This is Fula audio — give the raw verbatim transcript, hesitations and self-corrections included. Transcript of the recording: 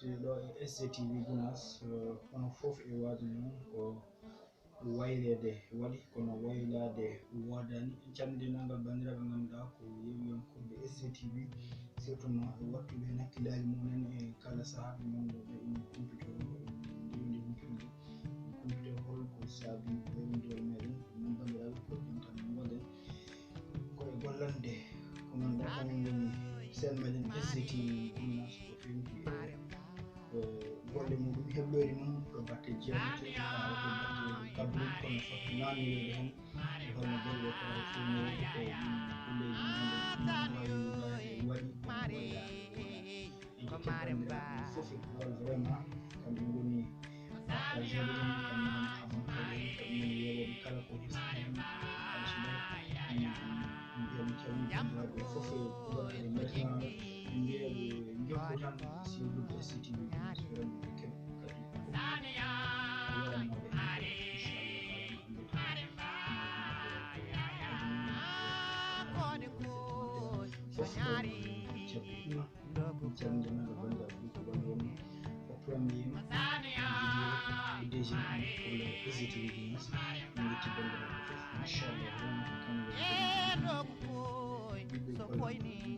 Ɗo e S J T V Gunaas, eh, kono fof e waade noon ko wayleede waɗi, kono waylaade woodaani. En calminii denndaangal banndiraaɓe ngannduɗaa ko yeewiyankooɓe S J T V, surtout noon e waɗtuɓe hakkillaaji mum en e kala sahaa ɓe ngannduɗaa ɓe ina kumpito, ɓe ndewndi humpitde, ɓe kumpito hol ko saabi ɓeydondiral meɗen. Ɗum noon banndiraaɓe, ko ɗum tan mbaɗen. Ko e gollande ko ngannduɗaa kañum woni seen meɗen S J T V Gunaas ko feeñti e, eh, golle muɗum, hebloore mum to batte jeewte, haa to batte kabruuji, kono fof naamndireede heen e holno golle o tawa feeñoyde e ɗiin golleeji ɗi ngannduɗaa ɗum wayi waɗi, kono waylaade woodaani. En kettii banndiraaɓe fof e golle vraiment, kamɓe ngoni partageeɓe ɗum, kamɓe ngoni abonneeɓe ɗum, kamɓe ngoni yeeɓooɓe kala ko hesɗi heen, kala so mbaɗi. Mbiyami calminde banndiraaɓe fof e golle ɗe mbaɗi, mbiyaaɓe njokku tan siiwtude S J T V Gunaas, vraiment ɓe keɓa kadi ko yoranooɓe inchallah. Fof ko ceerno. Calminde men ko banndiraaɓe ɗum ko ɗoon woni ko premier e deuxième pour le S J T V Gunaas. Min njetti banndiraaɓe fof, machallah, vraiment ko kamɓe ngoni ɓiɓɓe golle.